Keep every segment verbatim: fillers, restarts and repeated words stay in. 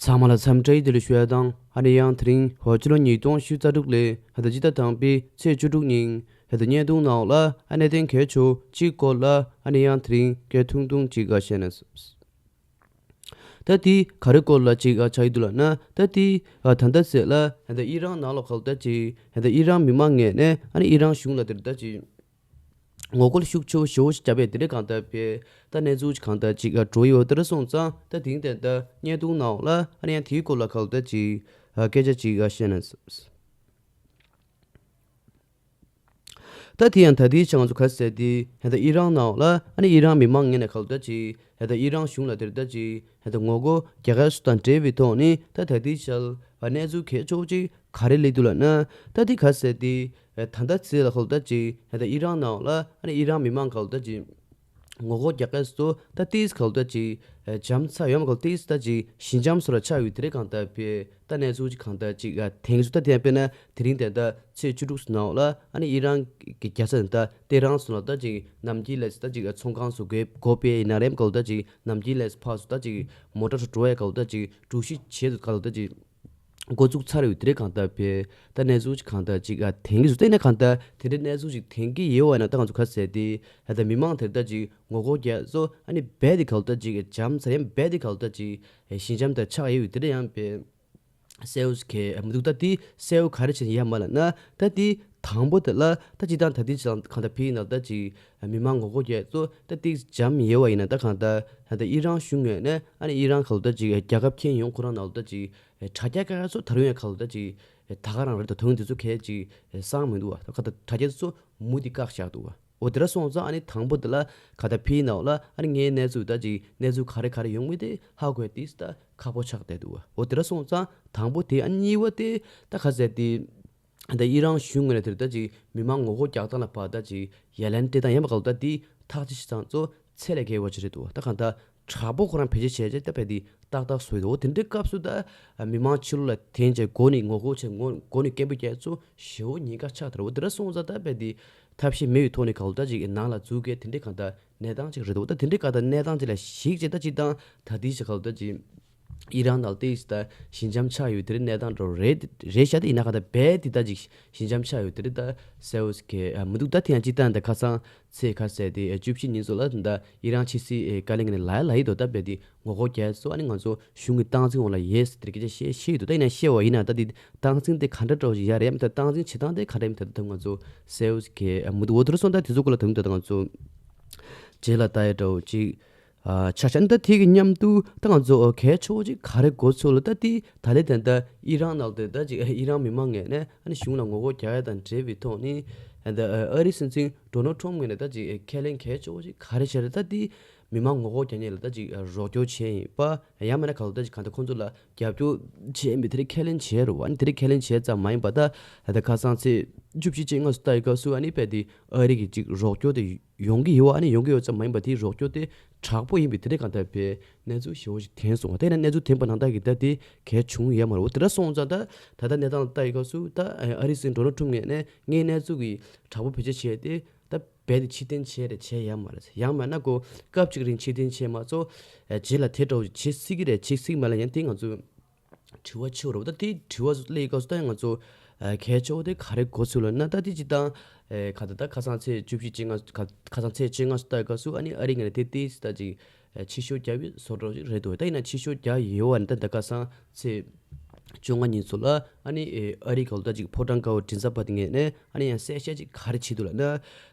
ཚང་མ་ལ་འཚམས་འདྲི་བདེ་ལེགས་ཞུ་ཡ་དང་། ཨ་ནི་ཡང་དེ་རིང་ཧོ་ཕྱི་ལོ་ཉིས་སྟོང་ཉི་ཤུ་རྩ་དྲུག་ལོའི་ཧ་ད་སྤྱི་ཟླ་དང་པའི་ཚེས་བཅུ་དྲུག་ཉིན་ཧ་ད་བརྙན་ཐུང་ནང་ལ་ཨ་གནད་དོན་གལ་ཆེ་གཅིག་སྐོར་ལ་ཨ་ནི་ཡང་དེ་རིང་སྐད་ཐུང་ཐུང་ཅིག་ཨ་བཤད་ན། ད་དེ་ག་རེ་སྐོར་ལ་ཅིག་ཨ་ཆགས་ཡི་འདུག་ལབ་ན། ད་དེ་ཨ་ད་ལྟ་ཟེར་ལ་ཧ་ད་ཨི་རན་ནང་ལ་ག་ལ་ད་ཅིག་ཧ་ད་ཨི་རན་མི་མང་ངོས་ནས་ཨ་ནི་ཨི་རན་གཞུང་ལ་དེར་ད་ཅིག་ངོ་རྒོལ་ཤུགས་ཆེ་བོ་ཞེ་བོ་ཞིག་བརྒྱབ་པས། དེ་འདྲའི་གང་ལྟར་བས་ད་གནས་ཚུལ་གང་ལྟར་ཅིག་འགྲོ་ཡོད། དེ་འདྲ་སོང་ཙང་ད་དེང་དེ་ད་བརྙན་ཐུང་ནང་ལ་ཨ་ནི་ཡང་དེའི་སྐོར་ལ་གང་ལྟར་ཅིག་སྐད་ཆ་ཅིག་བཤད་ན། ད་དེ་ཡང་ད་ལྟའི་ཆ་ང་ཚོ་ག་ཟེར་དེ་ད་ཨི་རན་ནང་ལ་ཨ་ནི་ཨི་རན་མི་མང་ངོས་ནས་གང་ལྟར་ཅིག་ད་ཨི་རན་གཞུང་ལ་དེར་ད་ཅིག་ད་ངོ་རྒོལ་རྒྱག་ཡ་སུ་དང་འབྲེལ་བའི་ཐོག་ནས་ད་ད་ལྟའི་ཆར་གནས་ཚུལ་གལ་ཆེ་བོ་ཅིག་ག་རེ་སླེབས་འདུག་ལབ་ན། ད་དེ་ག་ཟེར་དེ་ད་ལྟ་ཚེ་ལ་གང་ལྟར་ཅིག་ད་ཨི་རན་ནང་ལ་ཨ་ནི་ཨི་རན་མི་མང་གང་ལྟར་ཅིག་ངོ་རྒོལ་རྒྱག་མཁན་ཚོ་ད་ཏིས་གང་ལྟར་ཅིག་འཇམ་ཚ་ཡོད་མ་གང་ལྟར་ཅིག་ཞི་འཇམ་སོ་ལ་ཆགས་ཡོད། དེ་རེད་གང་ལྟར་བས་ད་གནས་ཚུལ་ཅིག་གང་ལྟར་ཅིག་ཐེངས་སུ་ད་དེ་ཡང་དཔེར་ན་དེ་རིང་དེ་ད་ཚེས་བཅུ་དྲུག་ནང་ལ་ཨ་ནི་ཨི་རན་གྱི་རྒྱལ་ས་ད་ཏེ་རན་སོ་ལ་ད་ཅིག་ནམ་རྒྱུན་ལས་ད་ཅིག་ཚོང་ཁང་སུ་སྒོ་སྒོ་ཕྱེ་ཡིན་ན་རེམ་གང་ལྟར་ཅིག་ནམ་རྒྱུན་ལས་ཕར་སུ་ད་ཅིག་མོ་ཊ་སུ་འགྲོ་ཡ་གང་ལྟར་ཅིག་གྲུ་བཞི་བྱས་སུ་གང་ལྟར་ཅིག་འགོ་བཙུགས་ཚར་ཡོད། དེ་རེད་གང་ལྟར་བས་ད་གནས་ཚུལ་གང་ལྟར་ཅིག་ཨ་དེང་གི་སུ་བལྟས་ན་གང་ལྟར་དེ་འདྲའི་གནས་ཚུལ་ཅིག་དེང་གི་ཡོད་བ་ན། ད་ང་ཚོ་ག་ཟེར་དེ་ད་མི་མང་དེར་ད་ཅིག་ངོ་རྒོལ་རྒྱག་ཚོ་ཨ་ནི་རྦད་དེ་གང་ལྟར་ཅིག་འཇམ་ཚ་ཡང་རྦད་དེ་གང་ལྟར་ཅིག་ཞི་འཇམ་དེ་ཆགས་ཡོད། དེ་འདྲ་ཡང་བས་སེའུ་གས་མི་འདུག་ད་དེ་སེའུ་ག་རེ་བྱས་ཡ་མ་ལབ་ན། ད་དེ་དང་པོ་དེ་ལ་ད་ཅི་ད་ད་དེ་ཅང་གང་ལྟར་ཕི་ན་ད་ཅིག་མི་མང་ངོ་རྒོལ་རྒྱག་ཚོ་ད་དེ་འཇམ་ཡོད་བ་ཡིན་ན། ད་གང་ལྟར་ད་ཨི་རན་གཞུང་ངོས་ནས་ཨ་ནི་ཨི་རན་གང་ལྟར་ཅིག་རྒྱལ་ཁབ་ཁྱེར་ཡོང་ཁོ་རང་ནང་ལ་ད་ཅིག་དྲ་རྒྱ་ཀ་ཚོ་ད་རུང་ཡང་གང་ལ་ད་ཅིག་ད་ག་རང་རེད། ད་དོན་དེ་ཚོ་གས་ཅིག་གསང་མི་འདུག་བ། ད་ག་ད་དྲ་རྒྱ་ཚོ་མུ་དེ་བཀག་བཞག་འདུག་བ། འོ་དེ་འདྲ་སོང་ཙང་ཨ་ནི་དང་པོ་དེ་ལ་ག་ད་ཕི་ནའོ་ལ་ཨ་ནི་ངའི་གནས་ཚུལ་ད་ཅིག་གནས་ཚུལ་ག་རེ་ག་རེ་ཡོང་མི་དེ་ཧ་གོ་ཡ་དེ་ད་ཁག་པོ་ཆགས་བསྡད་འདུག་བ། འོ་དེ་འདྲ་སོང་ཙང་དང་པོ་དེ། ཨ་གཉིས་པ་དེ་ད་ག་ཟེར་དེ་ད་ཨི་རན་གཞུང་ངོས་ནས་དེར་ད་ཅིག་མི་མང་ངོ་རྒོལ་རྒྱག་སྟངས་ལ་བར་ད་ཅིག་ཡ་ལན་སྤྲད་སྟངས་ཡིན་པ་ག་ལ་ད་དེ་ཐག་ཆོད་བྱེད་སྟངས་ཚོ་ཚད་ལས་བརྒལ་བ་ཅིག་རེད་འདུག་བ། ད་གང་ལྟར་དྲག་པོ་ཁོ་རང་བེད་སྤྱོད་བྱས་རྗེས་ད་བས་དེ་ཏག་ཏག་བཟོས་འདུག་བ། དེ་འདྲའི་སྐབས་སུ་ད་མི་མང་ཕྱི་ལོགས་ལ་འཐེན་བྱས་སྒོ་ནས་ངོ་རྒོལ་བྱས་ངོ་སྒོ་ནས་སྐད་འབོད་རྒྱག་ཚོ་ཞེ་བོ་ཉེན་ཁ་ཆགས་ཐལ་བ། དེ་འདྲ་སོང་ཙང་ད་བས་དེ་ཐབས་ཤེས་མེད་པའི་ཐོག་ནས་ག་ལ་ད་ཅིག་ནང་ལ་འཛུལ་གས་དེ་འདྲའི་གང་ལྟར་གནས་སྟངས་ཅིག་རེད་འདུག་བ། ད་དེ་འདྲའི་གང་ལྟར་གནས་སྟངས་ཅིག་ལ་གཞིགས་བྱས་ད་ཅིག་དང་ད་དེ་ཞིག་ག་ལ་ད་ཅིག་ཨི་རན་ནང་ལ་ཏིས་ད་ཞི་འཇམ་ཆགས་ཡོད། དེ་རིང་གནས་སྟངས་འགྲོ་རེད་རེད་ཤག་དེ་ཡིན་ན་ག་ད་བས་དེ་ད་ཅིག་ཞི་འཇམ་ཆགས་ཡོད། དེ་རིང་ད་སེའུ་གས་མི་འདུག་ད་དེ་ཡང་ཅི་ལྟར་ད་ཁ་སང་ཚེས་ཁ་ཟེར་དེ་བཅུ་བཞི་ཉིན་སོགས་ལ་ད་ཨི་རན་ཕྱི་སྲིད་བཀའ་བློན་ནས་ལ་ལ་ཡི་དོ་ད་བས་དེ་ངོ་རྒོལ་རྒྱག་སོ་ཨ་ནི་ང་ཚོ་གཞུང་གི་སྟངས་འཛིན་འོག་ལ་ཡོད་ཟེར་དེ་སྐད་ཆ་བཤད་ཤེས་ཡོད་དོ། ད་ཡིན་ན་བཤད་བ་ཡིན་ན་ད་དེ་སྟངས་འཛིན་དེ་ག་འདྲ་འདྲ་བོ་ཞིག་ཡ་རེད། ཡང་ད་སྟངས་འཛིན་བྱེད་སྟངས་དེ་ག་འདྲ་ཡིན་ད་ད་ང་ཚོ་སེའུ་གས་མི་འདུག་འོ་དེ་རུ་སོང་ད་དེ་ཚོ་སྐོར་ལ་ད་ད་ང་ཚོ་རྗེས་ལ་ལྟ་ཡ་འདྲ་བོ་ཅིག་ཨ་ཆ་ཆ་ནི་ད་དེ་གི་མཉམ་དུ་ད་ང་ཚོ་གལ་ཆེ་བོ་ཅིག་ག་རེ་གོ་ཚོད་ལ་ད་དེ་ད་ལེ་ད་ད་ཨི་རན་ནང་དེ་ད་ཅིག་ཨི་རན་མི་མང་ངོས་ནས་ཨ་ནི་གཞུང་ལ་ངོ་རྒོལ་རྒྱག་ཡ་དང་འབྲེལ་བའི་ཐོག་ནས་ད་ཨ་རིའི་སྲིད་འཛིན་ཌོ་ནལ་ཊམ་ངོས་ནས་ད་ཅིག་ཁས་ལེན་གལ་ཆེ་བོ་ཅིག་ག་རེ་བྱས་རེད། ད་དེ་མི་མང་ངོ་རྒོལ་རྒྱག་མཁན་ལ་ད་ཅིག་རོགས་སྐྱོར་བྱས་ཡིན་པ་ཡང་མིན་ན་ག་ལ་ད་ཅིག་གང་ལྟར་ཁོང་ཚོ་ལ་རྒྱབ་སྐྱོར་བྱས་ཡིན་པའི་དེ་རིགས་ཁས་ལེན་བྱས་རེད་བ། ཨ་ནི་དེ་རིགས་ཁས་ལེན་བྱས་ཙམ་མ་ཡིན་པ་ད་ད་ཁ་སང་ཚེས་བཅུ་བཞི་ཅིག་སྔ་སུ་ལྟ་ཡི་སྐབས་སུ་ཨ་ནི་བས་དེ་ཨ་རི་གི་ཅིག་རོགས་སྐྱོར་དེ་ཡོང་གི་ཡོད་བ། ཨ་ནི་ཡོང་གི་ཡོད་ཙམ་མ་ཡིན་པ་དེའི་རོགས་སྐྱོར་དེ་དྲག་པོ་ཡིན་པའི་དེ་འདྲའི་གང་ལྟར་བའི་གནས་ཚུལ་ཞེ་བོ་ཞིག་ཐོན་སོང་བ། དེ་ཡིན་ན་གནས་ཚུལ་ཐོན་པ་ནང་ལྟར་གྱི་ད་དེ་གལ་བྱུང་ཡོད་མ་རེད། འོ་དེ་འདྲ་སོང་ཙང་ད་ད་ལྟ་གནས་སྟངས་ལ་ལྟ་ཡི་སྐབས་སུ་ད་ཨ་རིའི་སྲིད་འཛིན་ཌོ་ནལ་ཊམ་ངོས་ནས་ངའི་གནས་ཚུལ་གྱི་དྲག་པོ་བེད་སྤྱོད་བྱས་ཏེ་ད་རྦད་དེ་ཕྱིར་འཐེན་བྱས་རེད་བྱས་ཡོད་མ་རེད། ཡང་མིན་ན་ཁོ་སྐབས་གཅིག་རིང་ཕྱིར་འཐེན་བྱས་མ་གཏོགས་རྗེས་ལ་དེ་འདྲ་བོ་བྱེད་སྲིད་ཀྱི་རེད་བྱེད་སྲིད་མ་རེད་ལབ་ཡ་དེ་ང་ཚོས་དྲི་བ་ཆེ་བོ་རེད་བ། ད་དེའི་དྲི་བ་སླེབས་སྐབས་སུ་ད་ང་ཚོ་ཨ་གལ་ཆེ་བོ་དེ་ག་རེ་གོ་ཚུལ་ལ་ན། ད་དེ་སྤྱིར་བཏང་ཨེ་ག་ད་ད་ཁ་སང་ཚེས་བཅུ་བཞི་ཅིག་སྔ་ཁ་ཁ་སང་ཚེས་བཅོ་ལྔ་སུ་ལྟ་སྐབས་སུ་ཨ་ནི་ཨ་རི་ངོས་ནས་དེ་ཏིས་ད་ཅིག་ཨེ་ཕྱིར་བཤོལ་རྒྱག་པའི་བཟོ་འདྲ་ཞིག་རེད་འདུག་ད་ཡིན་ན་ཕྱིར་བཤོལ་རྒྱག་ཡོད་བ་ནི་ད་ད་ཁ་སང་ཚེས་བཅོ་ལྔ་ཉིན་སུ་ལ་ཨ་ནི་ཨེ་ཨ་རི་ག་ལ་ད་ཅིག་ཕོ་བྲང་དཀར་པོ་མགྲིན་ཚབ་པ་དེ་ངོས་ནས་ཨ་ནི་ཡང་གསལ་བཤད་ཅིག་ག་རེ་བྱེད་འདུག་ལབ་ན།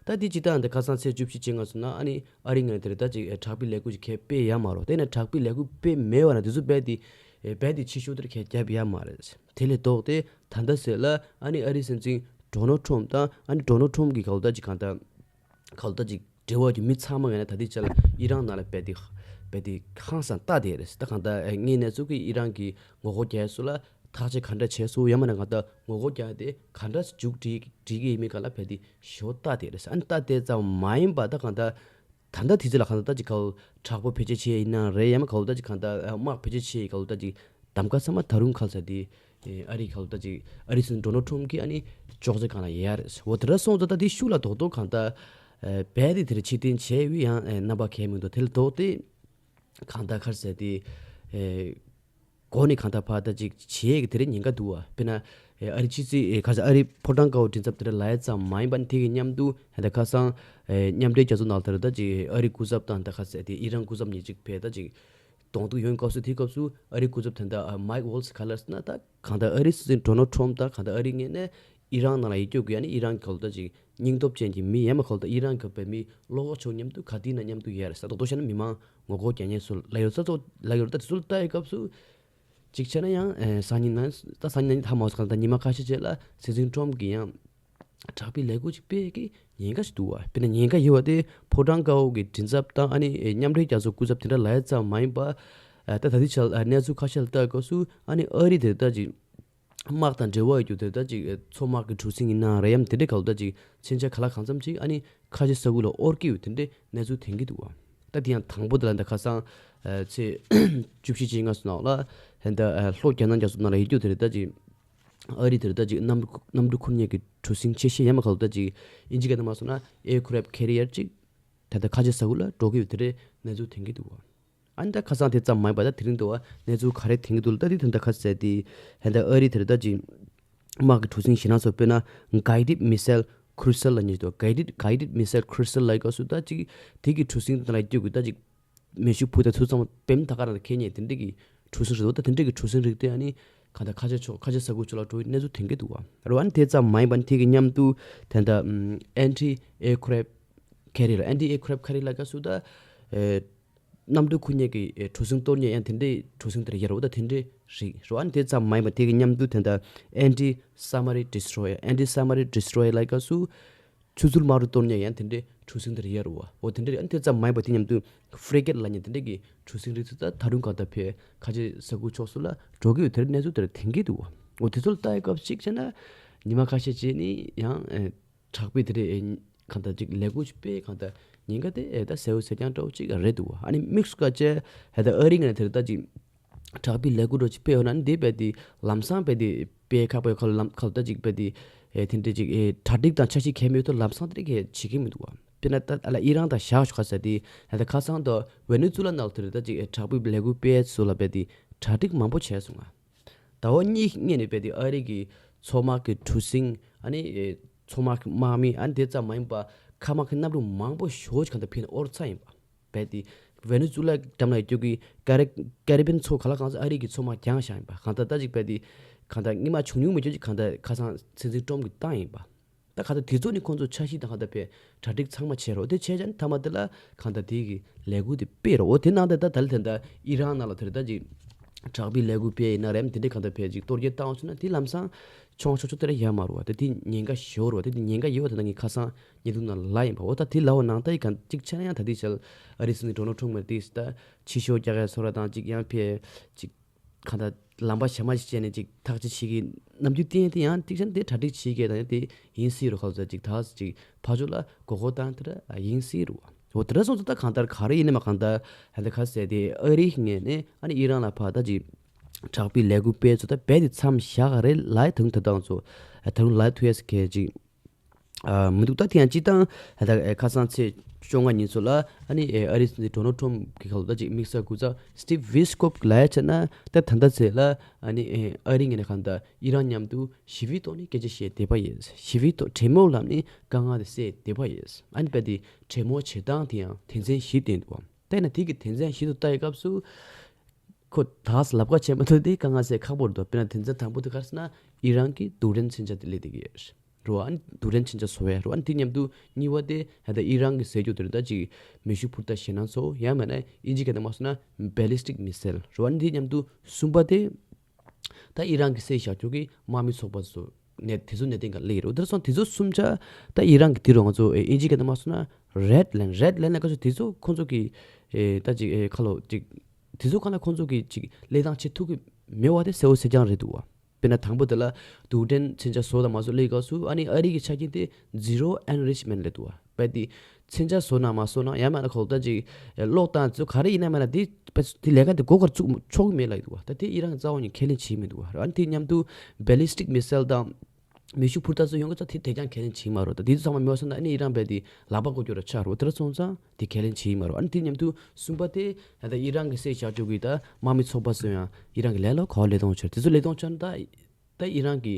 ད་དེ་སྤྱིར་བཏང་ད་ཁ་སང་ཚེས་བཅུ་བཞི་ཅིག་སྔ་སུ་ན་ཨ་ནི་ཨ་རི་ངོས་ནས་དེར་ད་ཅིག་ཨེ་དྲག་པོའི་ལས་འགུལ་ཅིག་གས་སྤེལ་ཡ་མ་རེད། དེ་ནས་དྲག་པོའི་ལས་འགུལ་སྤེལ་མེད་བ་ན་དེ་ཚོ་རྦད་དེ་ཨེ་རྦད་དེ་ཕྱིར་བཤོལ་དེར་གས་རྒྱབ་ཡ་མ་རེད། དེ་ལས་ལྡོག་སྟེ་ད་ལྟ་ཟེར་ལ་ཨ་ནི་ཨ་རིའི་སྲིད་འཛིན་ཌོ་ནལ་ཊམ་དང་ཨ་ནི་ཌོ་ནལ་ཊམ་གྱི་ག་ལ་ད་ཅིག་གང་ལྟར་ག་ལ་ད་ཅིག་འབྲེལ་བ་གྱི་མི་ཚང་མ་ངོས་ནས་ད་ལྟའི་ཆ་ལ་ཨི་རན་ནང་ལ་རྦད་དེ་རྦད་དེ་ཧང་སང་ལྟ་བསྡད་རེད། ད་གང་ལྟར་ཨེ་ངའི་གནས་ཚུལ་གྱི་ཨི་རན་གྱི་ངོ་རྒོལ་རྒྱག་སུ་ལ་ཐག་གཅོད་ག་འདྲ་བྱས་སོང་ཡང་མིན་ན་གང་ལྟར་ངོ་རྒོལ་རྒྱག་དེ་ག་འདྲ་མཇུག་སྒྲིལ་སྒྲིལ་གྱི་ཡིན་མིན་ག་ལ་རྦད་དེ་ཞེ་པོ་ལྟ་བསྡད་རེད། ཨ་ནི་ལྟ་བསྡད་ཙམ་མ་ཡིན་པ་ད་གང་ལྟར་ད་ལྟ་དེ་ཚོ་ལ་གང་ལྟར་ད་ཅིག་ག་ལ་དྲག་པོ་བེད་སྤྱོད་བྱས་ཡིན་ན་རེད། ཡང་མིན་ག་ལ་ད་ཅིག་གང་ལྟར་དམག་བེད་སྤྱོད་བྱས་ཡིན་ག་ལ་ད་ཅིག་གདམ་ག་ཚང་མ་ད་རུང་ག་ལ་ས་དེ་ཨ་རི་ག་ལ་ད་ཅིག་ཨ་རིའི་སྲིད་འཛིན་ཌོ་ནལ་ཊམ་གྱིས་ཨ་ནི་ཅོག་ཙེ་སྒང་ལ་ཡར་འོ་དེ་འདྲ་སོང་ཙང་ད་དེ་ཤུགས་ལ་རྡོག་རྡོག་གང་ལྟར་རྦད་དེ་དེར་ཕྱིར་འཐེན་བྱས་ཡོད་ཡང་རྣམ་པ་གས་མི་འདུག་དེ་ལ་ལྡོག་སྟེ་གང་ལྟར་ག་ལ་ས་དེ། འགོ་ནས་གང་ལྟར་ཕར་ད་ཅིག་བྱེད་ཡས་ཀྱི་དེ་རིང་ཉེན་ཁ་འདུག་བ། དཔེར་ན་ཨ་རི་ཕྱི་སྲིད་ཁ་ས་ཨ་རི་ཕོ་བྲང་དཀར་པོ་མགྲིན་ཚབ་དེ་འདྲ་ལབ་ཡས་ཙམ་མ་ཡིན་པ་ནི་དེ་གི་མཉམ་དུ་ད་ཁ་སང་མཉམ་འབྲེལ་རྒྱལ་ཚོགས་ནང་དེར་ད་ཅིག་ཨ་རི་སྐུ་ཚབ་དང་ད་ཁ་ས་དེ་ཨི་རན་སྐུ་ཚབ་གཉིས་ཅིག་ཕེབས་ད་ཅིག་གདོང་ཐུག་ཡོང་སྐབས་སུ་དེའི་སྐབས་སུ་ཨ་རི་སྐུ་ཚབ་དེ་འདྲ་མའིག་ཝོལ་ཙི་ག་ལབ་ཟེར་ན། ད་གང་ལྟར་ཨ་རི་སྲིད་འཛིན་ཌོ་ནལ་ཊམ་ཕ་དང་གང་ལྟར་ཨ་རི་ངོས་ནས་ཨི་རན་ནང་ལ་ཡིད་སྐྱོ་དགོས་ཡ་ནི་ཨི་རན་གྱི་ད་ཅིག་སྙིང་སྟོབས་ཅན་གྱི་མི་ཡས་མ་ག་ལ་ད་ཨི་རན་གྱི་བོད་མི་བློ་ཁོག་ཆེ་མཉམ་དུ་ག་དུས་ན་མཉམ་དུ་ཡོད་རེད་ཟེར། རྡོག་རྡོག་བཤད་ན་མི་མང་ངོ་རྒོལ་རྒྱག་མཁན་ཚོ་ལ་ཡོད་ས་ཚོ་ལ་ཡོད་རེད། ད་དེ་ཚོ་ལ་ལྟ་ཡི་སྐབས་སུ་གཅིག་བྱས་ན་ཡང་ཨེ་སང་ཉིན་ན་ད་སང་ཉིན་ན་ད་མ་སོང་ག་ད་ཉི་མ་ཁ་ཤས་རྗེས་ལ་སྲིད་འཛིན་ཊམ་ཕ་གི་ཡང་དྲག་པོའི་ལས་འགུལ་ཅིག་སྤེལ་གི་ཉེན་ཁ་ཞིག་འདུག་བ། དཔེར་ན་ཉེན་ཁ་ཡོད་བ་དེ་ཕོ་བྲང་དཀར་པོ་གི་མགྲིན་ཚབ་དང་ཨ་ནི་ཨེ་མཉམ་འབྲེལ་རྒྱལ་ཚོགས་སྐུ་ཚབ་དེ་འདྲ་ལབ་ཡ་ཙམ་མ་ཡིན་པ། ཨ་ད་ད་ལྟའི་ཆར་ཨ་གནས་ཚུལ་ཁ་ཤས་ལ་ལྟ་སྐབས་སུ་ཨ་ནི་ཨ་རི་དེ་ད་ཅིག་དམག་དང་འབྲེལ་བ་ཡོད་རྒྱུ་དེ་ད་ཅིག་མཚོ་དམག་གི་གྲུ་གཟིངས་ཡིན་ན་རེད་ཡམ་དེ་འདྲའི་ག་ལ་ད་ཅིག་མཚོན་ཆ་ག་ལ་གང་འཚམ་ཅིག་ཨ་ནི་ཁ་ཆེ་ས་ཁུལ་ལ་དབོར་གྱི་ཡོད་དེ་འདྲའི་གནས་ཚུལ་ཐོན་གྱི་འདུག་བ། ད་དེ་ཡང་དང་པོ་དེ་ལ་ད་ཁ་སང་ཨ་ཚེས་བཅུ་བཞི་ཅིག་སྔ་སོ་ནང་ལ་ད་ལྟ་ལྷོ་རྒྱ་ནག་རྒྱ་མཚོ་ནང་ལ་ཡོད་རྒྱུ་དེ་རེད། ད་ཅིག་ཨ་རི་དེ་རེད། ད་ཅིག་གནམ་གནམ་གྲུ་འཁོར་མཁན་གྱི་གྲུ་གཟིངས་ཆེ་ཤོས་ཡམ་ག་ལ་ད་ཅིག་ཨིན་ཇི་སྐད་ནང་མ་སོང་ན་ཨེར་ཀེ་རབ་ཁེ་རི་ཡར་ཅིག་ད་ལྟ་ཁ་ཆེ་ས་ཁུལ་ལ་འགྲོ་གི་ཡོད་དེ་འདྲའི་གནས་ཚུལ་ཐོན་གྱི་འདུག་བ། ཨ་ནི་ད་ཁ་སང་དེ་ཙམ་མ་ཡིན་པ་ད་དེ་རིང་དུ་བ་གནས་ཚུལ་ག་རེ་ཐོན་གྱི་འདུག་ལ། ད་དེ་དོན་དག་ཁ་ཟེར་དེ་ཧན་ད་ཨ་རི་དེར་ད་ཅིག་དམག་གི་གྲུ་གཟིངས་ཞེད་སྣང་ཚོ་དཔེར་ན་guided missile cruiser ལབ་མཁན་ཞིག་འདུག guided guided missile cruiser ལབ་སྐབས་སུ་ད་ཅིག་དེ་གི་གྲུ་གཟིངས་དེ་ལ་སྐྱོད་དགོས། ད་ཅིག་མེ་ཤུགས་འཕུར་མདའ་ཚུར་ཚང་མ་བེམ་ད་ག་རང་ལ་འཁེལ་མཁན་དེ་འདྲ་གི་གྲུ་གཟིངས་རེད་འདུག་ད་དེ་འདྲ་གི་གྲུ་གཟིངས་རིགས་དེ་ཨ་ནི་གང་ལྟར་ཁ་ཆེ་ཕྱོགས་ཁ་ཆེ་ས་ཁུལ་ཕྱོགས་ལ་འགྲོ་བའི་གནས་ཚུལ་ཐོན་གྱི་འདུག་བ། རེད་བ། ཨ་ནི་དེ་ཙམ་མ་ཡིན་པ་ནི་དེ་གི་མཉམ་དུ་དེ་འདྲ་anti aircraft carrier anti aircraft carrier ལབ་སྐབས་སུ་ད་ཨེ། གནམ་གྲུ་འཁོར་མཁན་གྱི་ཨེ་གྲུ་གཟིངས་གཏོར་མཁན་ཡང་དེ་འདྲའི་གྲུ་གཟིངས་དེར་ཡོད་རེད་བ། ད་དེ་འདྲའི་རིགས་རེད་བ། ཨ་ནི་དེ་ཙམ་མ་ཡིན་པ་དེ་གི་མཉམ་དུ་དེ་འདྲ་anti submarine destroyer anti submarine destroyer ལབ་སྐབས་སུ་ཆུ་ཚུར་དམག་གྲུ་གཏོར་མཁན་ཡང་དེ་འདྲའི་གྲུ་གཟིངས་དེར་ཡོད་རེད་བ། འོ་དེ་འདྲ་རེད། ཨ་ནི་དེ་ཙམ་མ་ཡིན་པ་དེ་མཉམ་དུ་frigate ལབ་མཁན་དེ་འདྲའི་གི་གྲུ་གཟིངས་རིགས་ཚོ་ད་ད་རུང་གང་ལྟར་ཕེ་ཁ་ཆེ་ས་ཁུལ་ཕྱོགས་སུ་ལ་འགྲོ་གི་ཡོད། དེར་གནས་ཚུལ་དེར་ཐོན་གྱི་འདུག་བ། འོ་དེ་ཚོ་ལ་ལྟ་ཡི་སྐབས་གཅིག་བྱས་ན་ཉི་མ་ཁ་ཤས་རྗེས་ནི་ཡང་ཨེ། དྲག་པོའི་དེ་རེད། གང་ལྟར་ཅིག་ལས་འགུལ་ཅིག་སྤེལ་གང་ལྟར་ཉེན་ཁ་དེ་ཨེ་ད་གསལ་བོ་གསལ་རྐྱང་འདྲ་བོ་ཅིག་རེད་འདུག་ཨ་ནི་དམིགས་སུ་བཀར་བྱས་ཨེ་ད་ཨ་རི་ངོས་ནས་དེ་རེད། ད་ཅིག་དྲག་པོའི་ལས་འགུལ་འདྲ་ཅིག་སྤེལ་ཡོད་ན་ནི་དེ་རྦད་དེ་ལམ་སང་རྦད་དེ་སྤེལ་ཁག་པོའི་ཁ་ལ་ལམ་ཁ་ལ་ད་ཅིག་རྦད་དེ་ཨེ་དེ་འདྲ་ཅིག་ཨེ་གྲ་སྒྲིག་དང་འཆར་གཞི་གལ་མེད་དུ་ལམ་སང་དེ་རེད་གལ་བྱེད་ཀྱི་མི་འདུག་བ། དཔེར་ན་ད་ཨ་ལ་ཨི་རན་དང་བཞག་ཆོག་ག་ཟེར་དེ་ཨེ་ད་ཁ་སང་དུ་ཝེ་ནེ་ཛུ་ལ་ནང་ལ་དེ་རེད། ད་ཅིག་ཨེ་དྲག་པོའི་ལས་འགུལ་སྤེལ་ཚུལ་ལ་རྦད་དེ་གྲ་སྒྲིག་མང་པོ་བྱས་སོང་ང་། ཟླ་བ་གཉིས་སྔོན་ནས་རྦད་དེ་ཨ་རི་གི་མཚོ་དམག་གི་གྲུ་གཟིངས་ཨ་ནི་ཨེ་མཚོ་དམག་གི་དམག་མི་ཨ་ནི་དེ་ཙམ་མ་ཡིན་པ་མཁའ་དམག་གི་གནམ་གྲུ་མང་པོ་ཞེ་པོ་ཅིག་གང་ལྟར་ཕེབས་ནས་དབོར་ཚར་ཡིན་པ། རྦད་དེ་ཝེ་ནེ་ཛུ་ལ་འགྲམ་ལ་ཡོད་རྒྱུ་གི་ཀ་རི་ཀ་རི་བི་ཡན་མཚོ་ག་ལ་གང་ས་ཨ་རི་གི་མཚོ་དམག་བརྒྱངས་བཞག་ཡིན་པ། གང་ལྟར་ད་ཅིག་རྦད་དེ་གང་ལྟར་སྔོན་མ་བྱུང་མྱོང་མེད་རྒྱུ་ཅིག་གང་ལྟར་ཁ་སང་སྲིད་འཛིན་ཊམ་ཕ་གིས་བཏང་ཡིན་པ། ད་ག་ད་དེ་ཚོ་ནི་ཁོང་ཚོ་འཆར་གཞི་དང་ག་ད་པའི་གྲ་སྒྲིག་ཚང་མ་བྱས་རོགས། དེ་བྱས་ཙང་མཐའ་མ་དེ་ལ་གང་ད་དེ་གི་ལས་འགུལ་དེ་སྤེལ་རོགས། འོ་དེ་ནང་དེ་ད་ད་ལ་དེ་འདྲ་ཨི་རན་ནང་ལ་དེ་རེད། ད་ཅིག་དྲག་པོའི་ལས་འགུལ་སྤེལ་ཡིན་ན་རེད། དེ་འདྲའི་གང་ད་པའི་ཅིག་གཏོར་རྒོལ་བཏང་སོང་ན་དེ་ལམ་སང་ཆུང་ཆུང་ཆུང་དེ་ར་ཡོད་མ་རེད་བ། དེ་དེ་ཉེན་ཁ་ཞེ་པོ་རེད་བ། དེ་དེ་ཉེན་ཁ་ཡོད་བ། དེ་ད་ངས་ཁ་སང་ཉེ་དུ་ན་ལ་ཡིན་པ། འོ་ད་དེ་ལ་འོ་ནང་ད་ཡི་གང་ཅིག་བྱས་ན་ཡང་ད་དེ་ཆལ་ཨ་རི་སྲིད་འཛིན་ཌོ་ནལ་ཊམ་ཕ་གིས་ད་ཕྱི་ཤོག་རྒྱག་ཡ་སོ་ར་དང་ཅིག་ཡང་ཕེ་ཅིག་གང་ལྟར་ལམ་པ་ཞྭ་མ་ཞིག་བྱས་ནས་ཅིག་ཐག་གཅོད་བྱེད་ཀྱི་རྣམ་འགྱུར་བསྟན་དེ་ཡང་ཅིག་བྱས་ན་དེ་གྲ་སྒྲིག་བྱེད་ཀྱི་དང་དེ་ཡིན་སྲིད་རུ་ཁག་ཚ་ཅིག་ཐག་ཅིག་ཕར་ཕྱོགས་ལ་མགོ་སྐོར་བཏང་དེ་འདྲ་ཡིན་སྲིད་རུ། འོ་དེ་འདྲ་སོང་ཙང་ད་གང་ལྟར་ག་རེ་ཡིན་ནའི་མ་གང་ལྟར་ཧ་ད་ག་ཟེར་དེ་ཨ་རི་ངོས་ནས་ཨ་ནི་ཨི་རན་ལ་ཕར་ད་ཅིག་དྲག་པོའི་ལས་འགུལ་སྤེལ་ཚོ་ད་རྦད་དེ་མཚམས་བཞག་ག་རེ་ལ་ད་རུང་ད་ལྟ་ང་ཚོ་ད་རུང་ལ་ཐུག་ཡས་སི་གལ་ཅིག་ཨ་མི་འདུག་ད་དེ་ཡང་སྤྱི་བཏང་ད་ཁ་སང་ཚེས་བཅོ་ལྔ་ཉིན་ཚོ་ལ་ཨ་ནི་ཨ་རི་སྲིད་འཛིན་ཌོ་ནལ་ཊམ་ཕ་གི་ཁ་ལོ་ད་ཅིག་དམིགས་བསལ་སྐུ་ཚབ་སི་ཊིབ་ཝི་སི་ཀོབ་ལ་ཡ་བྱས་ན་ད་ད་ལྟ་ཚེ་ལ་ཨ་ནི་ཨ་རི་ངོས་ནས་གང་ལྟར་ཨི་རན་མཉམ་དུ་ཞི་བའི་ཐོག་ནས་སྐད་ཆ་བཤད་བསྡད་པ་ཡིན། ཞི་བའི་ཐོག་གྲོས་མོལ་ལམ་ནས་དཀའ་ངལ་དེ་སེལ་བསྡད་པ་ཡིན། ཨ་ནི་རྦད་དེ་གྲོས་མོལ་བྱེད་སྟངས་དེ་ཡང་དོན་ཚན་བཞི་བསྟན་འདུག་ད་ཡིན་ན་དེ་གི་དོན་ཚན་བཞི་དུ་ལྟ་ཡི་སྐབས་སུ་ཁོ་ད་ལབ་ཁ་བྱས་མ་ཐུབ་དེ་དཀའ་ངལ་སེལ་ཁག་པོ་རེད་འདུག་དཔེར་ན་དོན་ཚན་དང་པོ་དེ་ག་རེ་ཟེར་ན་ཨི་རན་གྱི་རྡུལ་ཕྲན་མཚོན་ཆ་དེ་སླེབས་བསྡད་ཀྱི་ཡོད་རེད་བ། ཨ་ནི་རྡུལ་ཕྲན་མཚོན་ཆ་བཟོ་ཡ་རེད་བ། ཨ་ནི་དེ་མཉམ་དུ་གཉིས་པ་དེ་ད་ལྟ་ཨི་རན་གྱི་ཟེར་རྒྱུ་དེ་རེད། ད་ཅིག་མེ་ཤུགས་འཕུར་མདའ་ཞེད་སྣང་ཚོ་ཡང་མིན་ན་ཨིན་ཇི་སྐད་ནང་མ་སོང་ན་ballistic missile རེད་བ། ཨ་ནི་དེ་མཉམ་དུ་གསུམ་པ་དེ་ད་ཨི་རན་གྱིས་བསད་བཞག་རྒྱུ་གི་དམག་མི་ཚོགས་པ་ཚོ་ནས་དེ་ཚོ་གནས་སྟངས་ག་སླེབས་ཡོད་རེད། འོ་དེ་སོང་དེ་ཚོ་གསུམ་ཆ་ད་ཨི་རན་གྱི་དེ་རུ་ང་ཚོ་ཨིན་ཇི་སྐད་ནང་མ་སོང་ན་red line red line ལ་ཁ་ཚོ་དེ་ཚོ་ཁོང་ཚོ་གི་ད་ཅིག་ཁ་ལོ་ཅིག་དེ་ཚོ་གང་ལ་ཁོང་ཚོ་གི་ཅིག་ལས་སྟངས་བྱེད་ཐུབ་ཀྱི་མེད་པ་དེ་གསལ་བོ་གསལ་རྐྱང་རེད་འདུག་བ། དཔེར་ན་དང་པོ་དེ་ལ་རྡུལ་ཕྲན་མཚོན་ཆ་བཟོ་དང་མ་བཟོ་སླེབས་སྐབས་སུ་ཨ་ནི་ཨ་རི་གི་ཆ་རྐྱེན་དེ་zero enrichment ལབ་འདུག་བ། རྦད་དེ་མཚོན་ཆ་བཟོ་ན་མ་བཟོ་ན་ཡང་མིན་ན་ཁོ་ད་ཅིག་གློག་བཏང་ཚོ་ག་རེ་ཡིན་ན་མིན་ན་དེ་དཔེ་དེ་ལས་ཀ་དེ་སྒོ་ཁར་བཙུགས་ཆོག་གི་མེད་ལབ་འདུག་བ། ད་དེ་ཨི་རན་གྱི་རྩ་བ་ནས་ཁས་ལེན་བྱེད་མི་འདུག་བ། ཨ་ནི་དེ་མཉམ་དུ་ballistic missile དང་ མེ་ཤུགས་འཕུར་མདའ་ཚོ་ཡོང་གི་ཙང་དེ་དེ་ཀྱང་ཁས་ལེན་བྱེད་མ་རེད། ད་དེ་ཚོ་ཚང་མ་མེད་པ་སོང་ན་ཨ་ནི་ཨི་རན་རྦད་དེ་ལག་པ་བཀོག་རྒྱུ་ར་ཆགས་རེད། དེ་འདྲ་སོང་ཙང་དེ་ཁས་ལེན་བྱེད་མ་རེད། ཨ་ནི་དེ་མཉམ་དུ་གསུམ་པ་དེ་ད་ལྟ་ཨི་རན་གྱི་སྲས་བཞག་བཅུག་གི་ད་དམག་མི་ཚོགས་པ་ཚོ་ཡང་ཨི་རན་གྱི་ལས་ལོ་ག་བ་ལས་གཏོང་བྱས་དེ་ཚོ་ལས་གཏོང་བྱས་ན་ད་ད་ཨི་རན་གྱི་